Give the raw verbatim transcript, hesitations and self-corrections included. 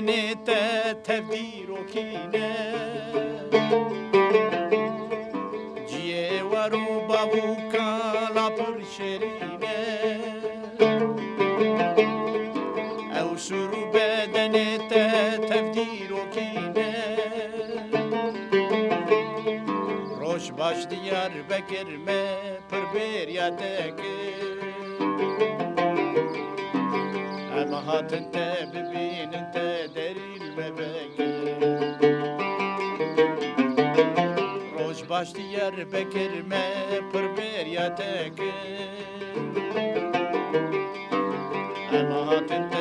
Nê te tev dîrokî ne. Ciyê war û bavûka la pir şêrîn e. Ew sûr û bedenê te tev dîrokî ne. Roj baş Diyarbekir me pir bêriya te kir. Em hatin te bibînin, te derî me vekir. Roj baş Diyarbekir me pir bêriya te kir. Em hatin